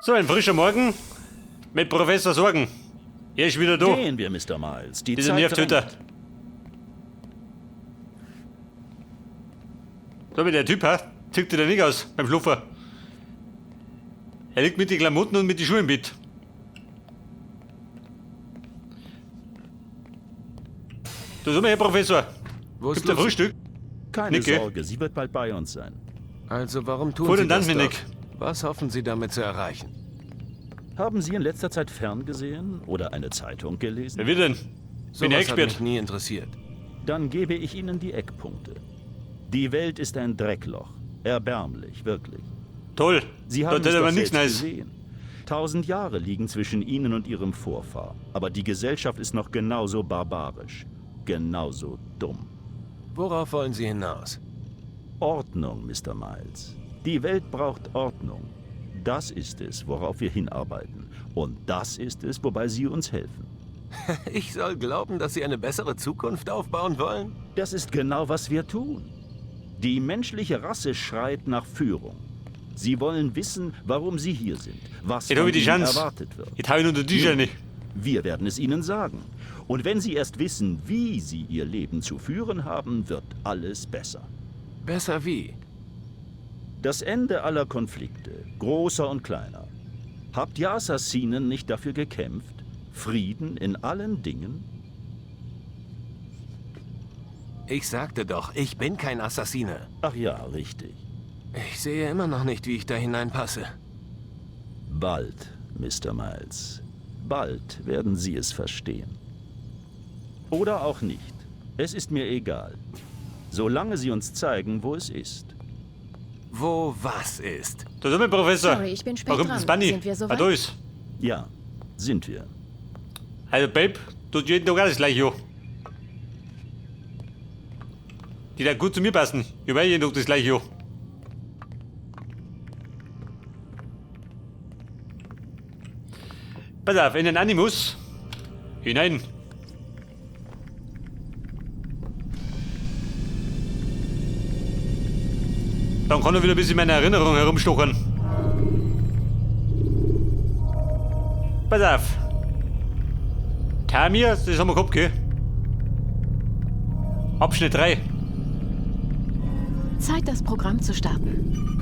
So, ein frischer Morgen mit Professor Sorgen. Er ist wieder da. Gehen wir, Mr. Miles. Die Dieser Zeit Nervtöter. drängt. So wie der Typ, ha? Zieht dir nicht aus beim Schlafen. Er liegt mit den Klamotten und mit den Schuhen im Bett. Da sind wir, Herr Professor. Wo ist Gibt's ein Lucy? Frühstück? Keine Nicke. Sorge, sie wird bald bei uns sein. Also warum tun Vor Sie den das, Dank, Doc? Nick. Was hoffen Sie damit zu erreichen? Haben Sie in letzter Zeit ferngesehen oder eine Zeitung gelesen? Wer wird denn? Bin Sowas hat ich mich nie interessiert. Dann gebe ich Ihnen die Eckpunkte. Die Welt ist ein Dreckloch. Erbärmlich, wirklich. Toll. Sie haben Da es tät doch aber nichts selbst Neues. gesehen. 1000 Jahre liegen zwischen Ihnen und Ihrem Vorfahr. Aber die Gesellschaft ist noch genauso barbarisch. Genauso dumm. Worauf wollen Sie hinaus? Ordnung, Mr. Miles. Die Welt braucht Ordnung. Das ist es, worauf wir hinarbeiten. Und das ist es, wobei Sie uns helfen. Ich soll glauben, dass Sie eine bessere Zukunft aufbauen wollen? Das ist genau, was wir tun. Die menschliche Rasse schreit nach Führung. Sie wollen wissen, warum sie hier sind, was Jetzt hab von ich die ihnen Chance. erwartet wird. Jetzt hau ich unter die Tisch Nun, rein. Wir werden es ihnen sagen. Und wenn sie erst wissen, wie sie ihr Leben zu führen haben, wird alles besser. Besser wie? Das Ende aller Konflikte, großer und kleiner. Habt ihr Assassinen nicht dafür gekämpft? Frieden in allen Dingen? Ich sagte doch, ich bin kein Assassine. Ach ja, richtig. Ich sehe immer noch nicht, wie ich da hineinpasse. Bald, Mr. Miles. Bald werden Sie es verstehen. Oder auch nicht. Es ist mir egal. Solange Sie uns zeigen, wo es ist. Wo was ist? Da sind wir, Professor. Sorry, ich bin spät Warum dran. das Bunny? Sind wir soweit? Ah, da ist. Ja, sind wir. Also, Babe, tut jeden Tag alles gleich, jo. Die da gut zu mir passen. Ich weiß jeden Tag das gleiche, jo. Pass auf, in den Animus. Hinein. Dann kann er wieder ein bisschen in meiner Erinnerung herumstochern. Pass auf. Tamir, das haben wir gehabt, gell? Abschnitt 3. Zeit, das Programm zu starten.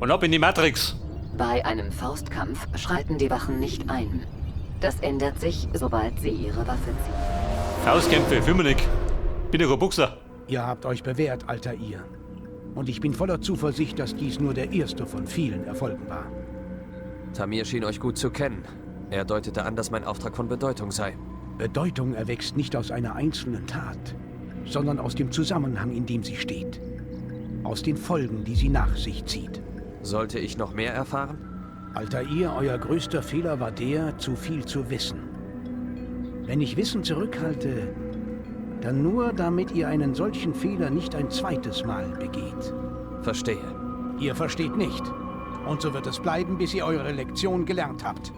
Und ab in die Matrix. Bei einem Faustkampf schreiten die Wachen nicht ein. Das ändert sich, sobald sie ihre Waffe ziehen. Faustkämpfe, fühl mich nicht. Bin ja kein Boxer. Ihr habt euch bewährt, Altair. Und ich bin voller Zuversicht, dass dies nur der erste von vielen Erfolgen war. Tamir schien euch gut zu kennen. Er deutete an, dass mein Auftrag von Bedeutung sei. Bedeutung erwächst nicht aus einer einzelnen Tat, sondern aus dem Zusammenhang, in dem sie steht. Aus den Folgen, die sie nach sich zieht. Sollte ich noch mehr erfahren? Altair, euer größter Fehler war der, zu viel zu wissen. Wenn ich Wissen zurückhalte, dann nur, damit ihr einen solchen Fehler nicht ein zweites Mal begeht. Verstehe. Ihr versteht nicht. Und so wird es bleiben, bis ihr eure Lektion gelernt habt.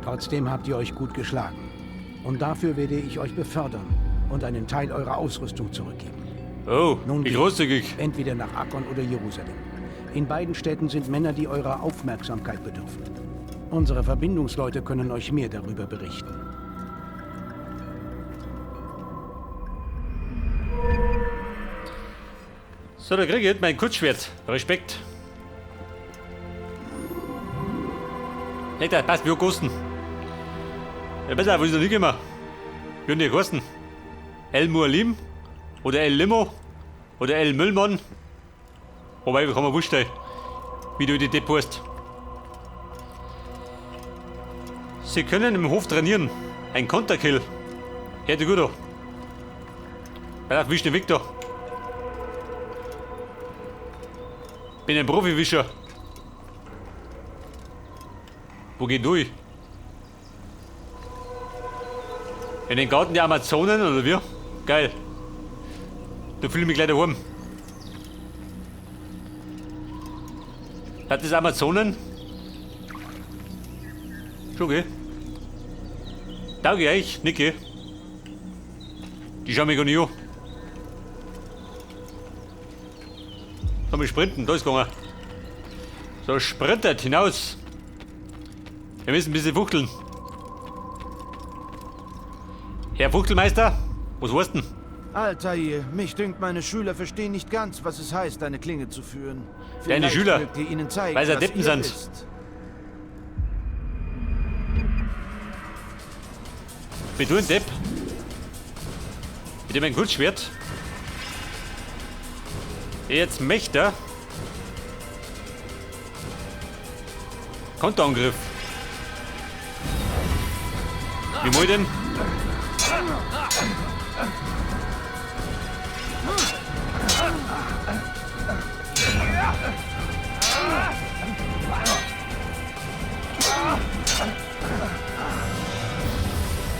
Trotzdem habt ihr euch gut geschlagen. Und dafür werde ich euch befördern und einen Teil eurer Ausrüstung zurückgeben. Oh, Nun wie geht. großzügig. Entweder nach Akkon oder Jerusalem. In beiden Städten sind Männer, die eurer Aufmerksamkeit bedürfen. Unsere Verbindungsleute können euch mehr darüber berichten. So, da krieg ich jetzt mein Kurzschwert. Respekt. Hey, das passt wie kosten. Ja, besser, wo ist noch nicht immer? Wie haben die kosten? El Mualim? Oder El Limo? Oder El Müllmann? Wobei, wie kann man wurscht, wie du die Depp hast. Sie können im Hof trainieren. Ein Konterkill. Hört sich gut an. Pass auf, wisch den weg da. Bin ein Profiwischer. Wo geht durch? In den Garten der Amazonen oder wie? Geil. Da fühle ich mich gleich daheim. Hat das Amazonen? Schon, gell? Danke euch, Niki. Die schauen mich gar nicht an. Komm, wir sprinten, da ist gegangen. So, sprintet hinaus. Wir müssen ein bisschen fuchteln. Herr Fuchtelmeister, was war's denn? Altair, mich dünkt, meine Schüler verstehen nicht ganz, was es heißt, eine Klinge zu führen. Deine Vielleicht Schüler, mögt ihr ihnen zeigen, weil sie was Deppen ihr sind. wisst. Bin du ein Depp? Mit dem ein Kurzschwert? Jetzt möchte. Konterangriff. Wie muss ich denn?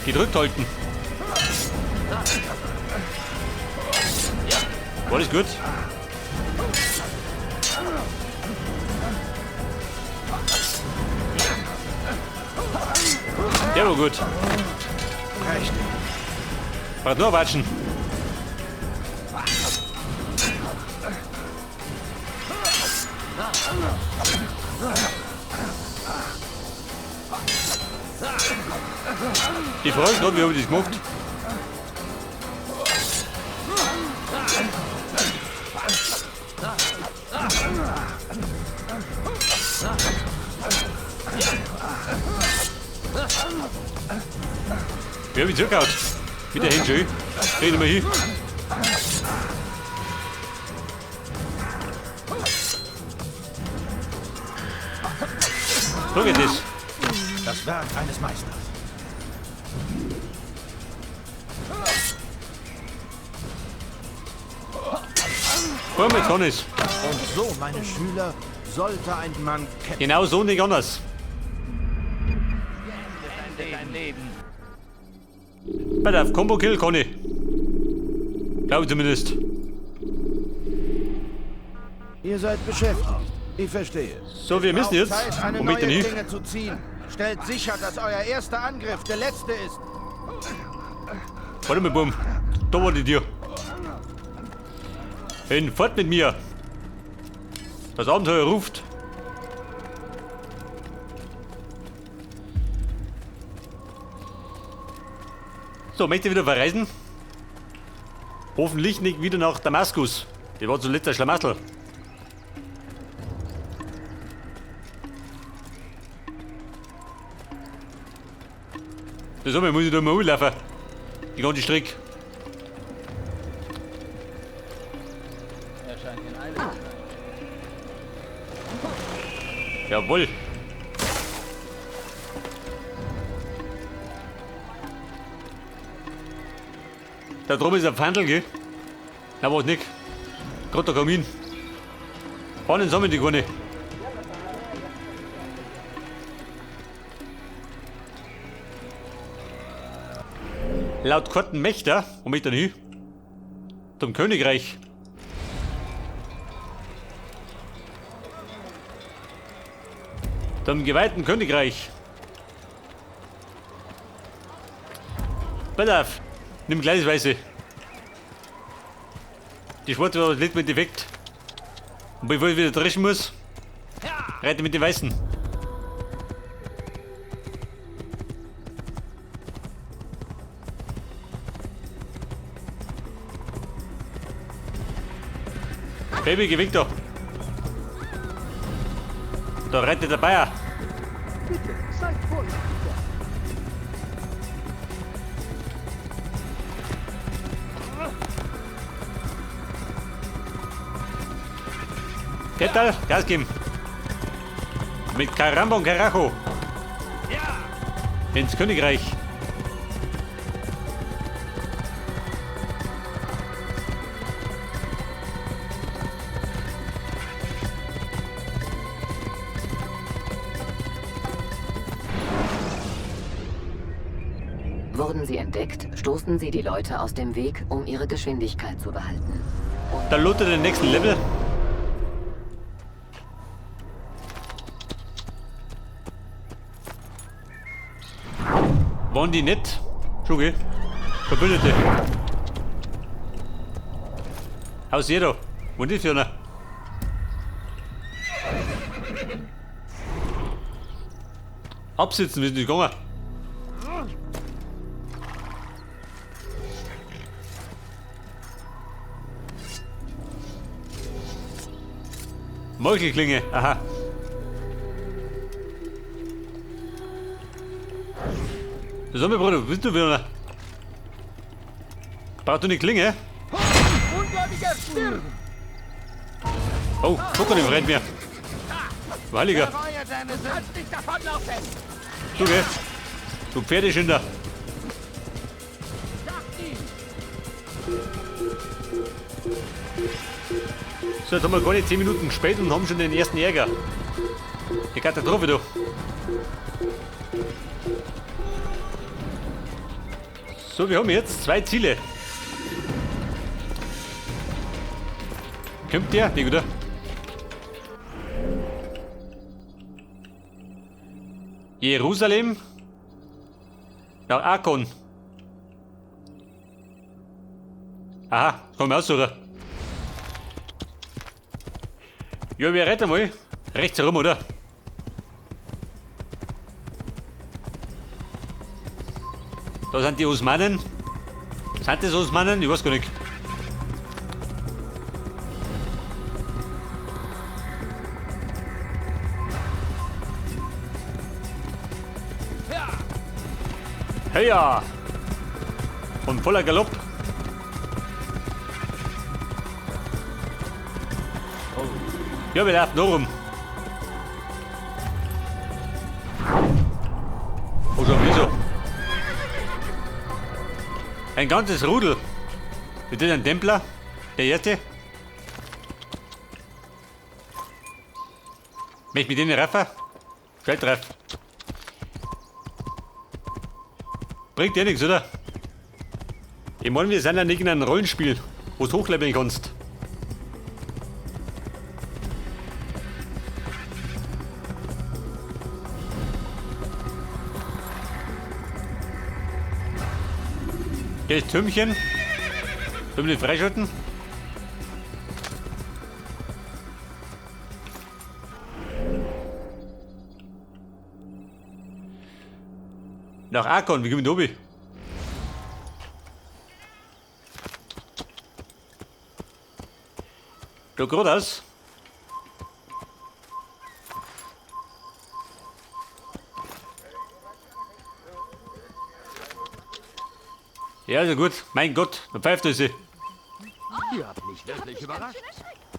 Gedrückt halten. War das gut? Der war gut. Richtig. Braucht nur watschen. Die Frage ist gerade, wie habe ich das gemacht? Wie habe ich zugehauen? Mit der Hände. Krieg ich nicht mehr hin. So geht das. Das Werk eines Meisters. Komm, jetzt kann ich's. Und so, meine Schüler, sollte ein Mann kämpfen. Genau so, nicht anders. Pass auf, Combo Kill kann ich. Glaube ich zumindest. Ihr seid beschäftigt. Ich verstehe. So, wir müssen jetzt. Zeit, eine Wo bin ich denn neue hin? Klinge zu ziehen. Stellt sicher, dass euer erster Angriff der letzte ist. Warte mal, Bumm. Da war die Tür. Hinfort mit mir. Das Abenteuer ruft. So, möchte ich wieder verreisen? Hoffentlich nicht wieder nach Damaskus. Die war zuletzt ein Schlamassel. Das einmal muss ich da mal rumlaufen. Die ganze Strecke. Jawohl. Da drüben ist ein Pfandl, gell? Na, was nicht. Gerade der Kamin. Fahren sammeln die Grüne. Laut Karten Mächter, wo möchte ich denn hin? Zum Königreich. Zum geweihten Königreich. Pass auf, nimm gleich das Weiße. Die schwarze war liegt mit defekt. Und bevor ich wieder dreschen muss, reite mit den Weißen. Baby, geh weg da. Da reitet der Bayer. Bitte, seid vorsichtig. Petal, Gas geben. Mit Caramba und Carajo. Ins Königreich. Wurden sie entdeckt, stoßen sie die Leute aus dem Weg, um ihre Geschwindigkeit zu behalten. Dann lohnt er den nächsten Level. Waren die nicht? Schon, gell? Verbündete. Haus jeder. Wo ist die für einer? Absitzen, wir sind nicht gegangen. Meuchelklinge, aha. So, mein Bruder, bist du wieder? Brauchst du eine Klinge? Oh, guck mal, den rennt mir. Du Heiliger. Du, gell? Du Pferdeschinder. So, jetzt haben wir gar nicht 10 Minuten gespielt und haben schon den ersten Ärger. Die Katastrophe, du. So, wir haben jetzt 2 Ziele. Kommt der? Nee, oder? Jerusalem nach Akkon. Aha, komm aussuchen. Ja, wir retten mal. Rechts herum, oder? Da sind die Osmanen. Sind das Osmanen? Ich weiß gar nicht. Heya! Und voller Galopp. Ja, wir laufen noch rum. Oh, schon wieso? Ein ganzes Rudel. Ist das ein Templer? Der erste? Möchte mit denen raffen? Schnell. Bringt dir nichts, oder? Ich meine, wir sind ja nicht in einem Rollenspiel, wo du hochleveln kannst. Das Türmchen. Sollen wir den freischalten? Nach Akkon, wie kommen wir da oben? Da geradeaus. Ja, also gut. Mein Gott, da pfeift er sie. Ihr habt mich wirklich überrascht.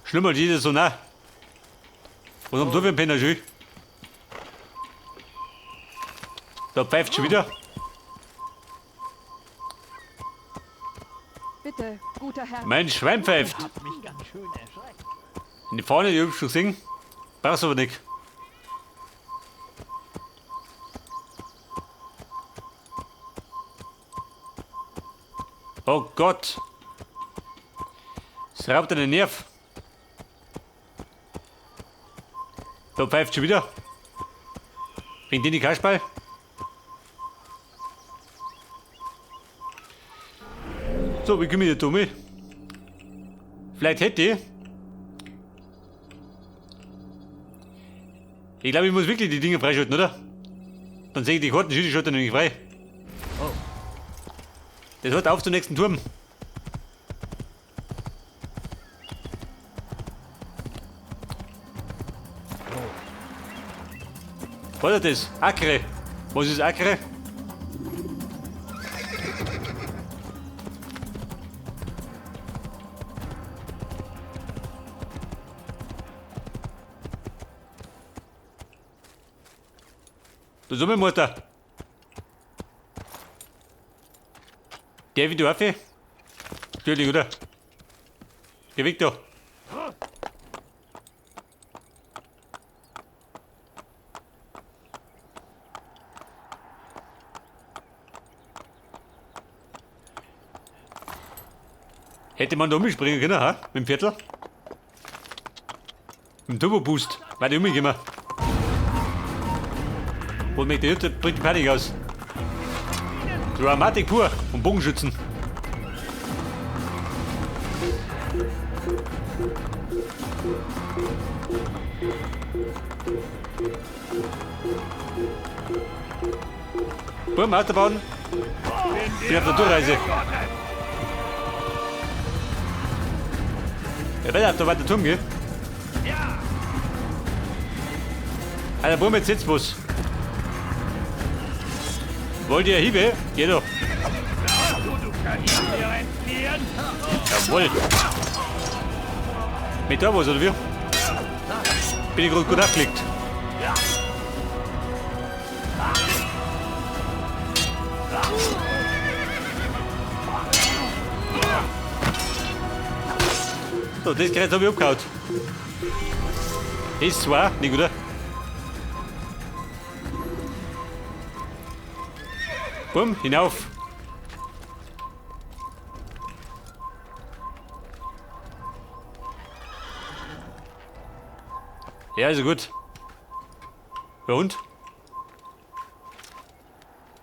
Schlimmer als jedes so nah. Was haben du für einen Penner schön? Da pfeift schon wieder. Bitte, guter Herr. Mein Schwein pfeift. In die Fahne, die hab ich schon gesehen. Brauchst du aber nicht. Oh Gott. Es raubt einen Nerv. Da pfeift schon wieder. Wegen denen die Kasperl. So, wie komme ich da mit? Vielleicht hätte ich. Ich glaube, ich muss wirklich die Dinge freischalten, oder? Dann sehe ich die Karten, die schalte nämlich frei. Das hört auf zum nächsten Turm. Was ist das? Acre. Was ist Acre? Du Summelmutter. Der wie du Affe? Natürlich, oder? Geh weg da. Hätte man da umspringen können, ha? Mit dem Viertel? Mit dem Turbo Boost. War die umgekommen. Wo mich die Hütte bringt die Panik aus. Dramatik pur und Bogenschützen. Bumm, Autobahn. Bin auf der Durchreise. Ja, weiter, da war der Turm, gell? Alter, Bumm, jetzt sitzt was. Wollt ihr Hiebe? Geh doch. Jawohl. Mit da was, oder wie? Bin ich gerade gut abgelegt. So, das Gerät habe ich abgehauen. Ist zwar nicht, oder? Bumm, hinauf. Ja, ist gut. Ja, und?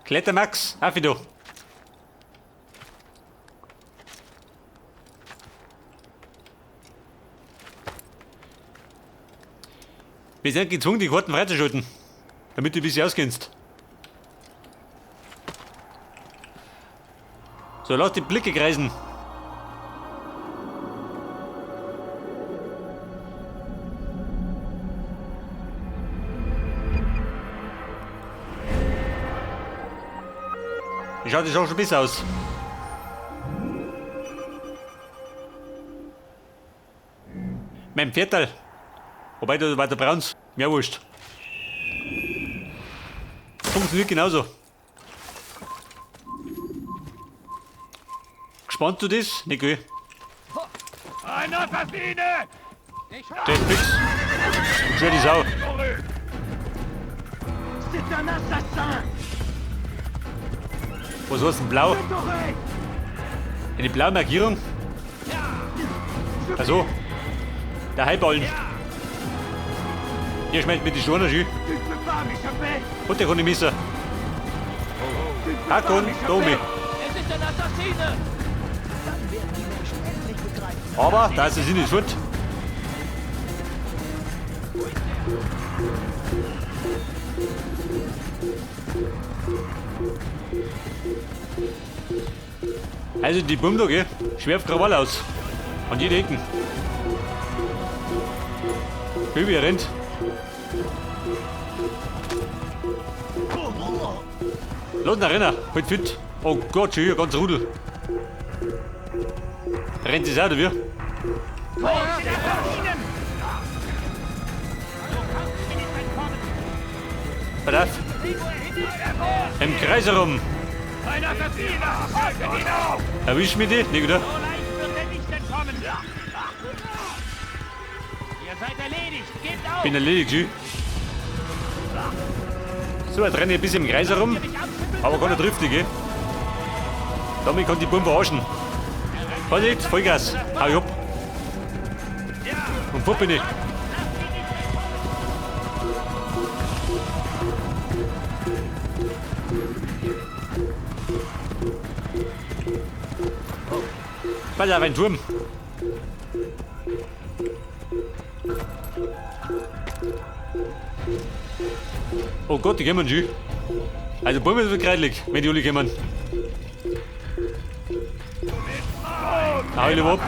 Kletter Max, auf wieder. Wir sind gezwungen, die Karten freizuschalten, damit du ein bisschen auskennst. So, lass die Blicke kreisen. Schaut das auch schon besser aus. Mein Viertel. Wobei, da war der Brauns. Mir wurscht. Funktioniert genauso. Gespannt du das? Nicht gell? Ein Assassine! Der ist fix. Schön die Sau. Was heißt denn blau? Eine blaue Markierung? Also, der Heilballen. Hier schmeckt mit die Schuhe schön. Und der kann ich missen. Hakon, Domi. Aber da ist es nicht fort. Also die Bum da, gell? Schwer auf Krawall aus. An jede Ecken. Wie er rennt. Los, nach Renner, halt fit. Oh Gott, schon hier, ganz Rudel. Rennt es auch, oder wie? Pass auf. Im Kreis herum. Erwisch mich die? Nicht, oder? Bin erledigt, schön. So, jetzt renne ich ein bisschen im Kreis herum. Aber keiner trifft die, gell? Damit kann die Bombe verarschen. Vorsicht, Vollgas. Hau ich ab. Und fort bin ich. Pass auf, ein Turm. Oh Gott, die kommen schon. Also Bäume sind kreidelig, wenn die alle kommen. Hau ich lieber ab.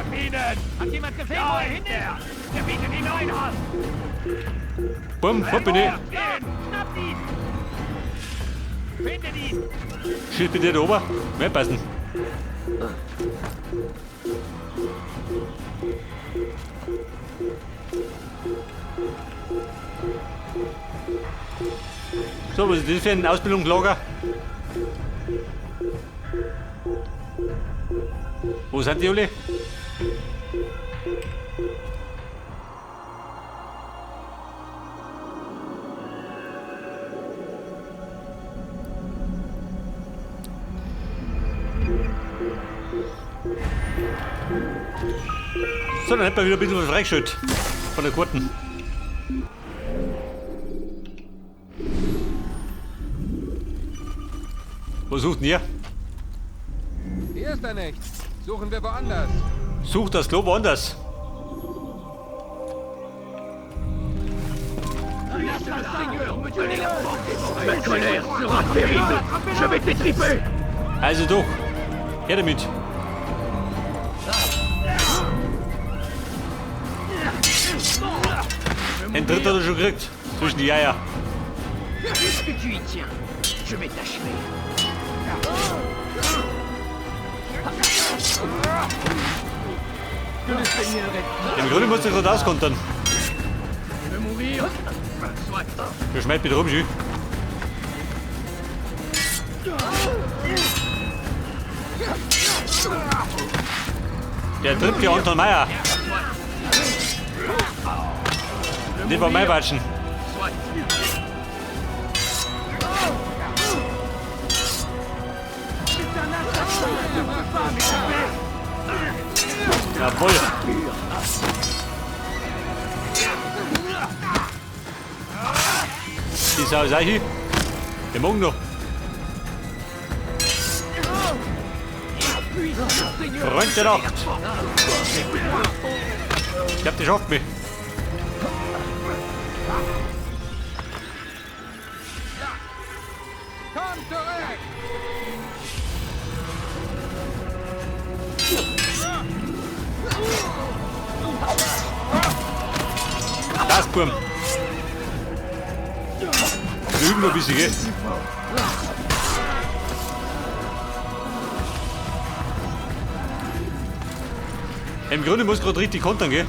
Bumm, hopp bin ich. Schieß bitte da oben. Mehr passen. So, was ist das für ein Ausbildungslager? Wo sind die alle? So, dann hätten wir wieder ein bisschen was freigeschaltet von der Karten. Was sucht denn ihr? Hier ist er nicht. Suchen wir woanders. Sucht das Klo woanders. Ma colère sera terrible. Je vais t'étriper. Also doch. Her damit. Den dritten hat er schon gekriegt. Zwischen die Eier. Puisque tu y tiens, je vais t'achever. Im Grunde musst du gerade auskontern. Du schmeißt bitte rum, Schü. Der trifft ja Anton Meyer. Den war mein Watschen. Jawohl. Die Sau ist auch hier. Der morgen noch. Freund der Nacht. Ich glaub, der schafft mich. Das, Burm. Wir üben noch ein bisschen, gell? Im Grunde muss gerade richtig kontern, gell?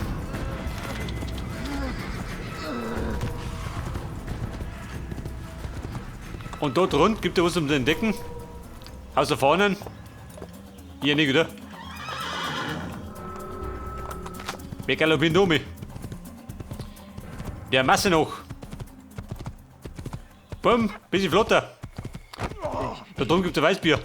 Und dort rund gibt es was um zu entdecken. Außer vorne. Hier nicht, oder? Wir galoppieren da um. Der Masse noch. Bumm, bisschen flotter. Da drüben gibt es ein Weißbier.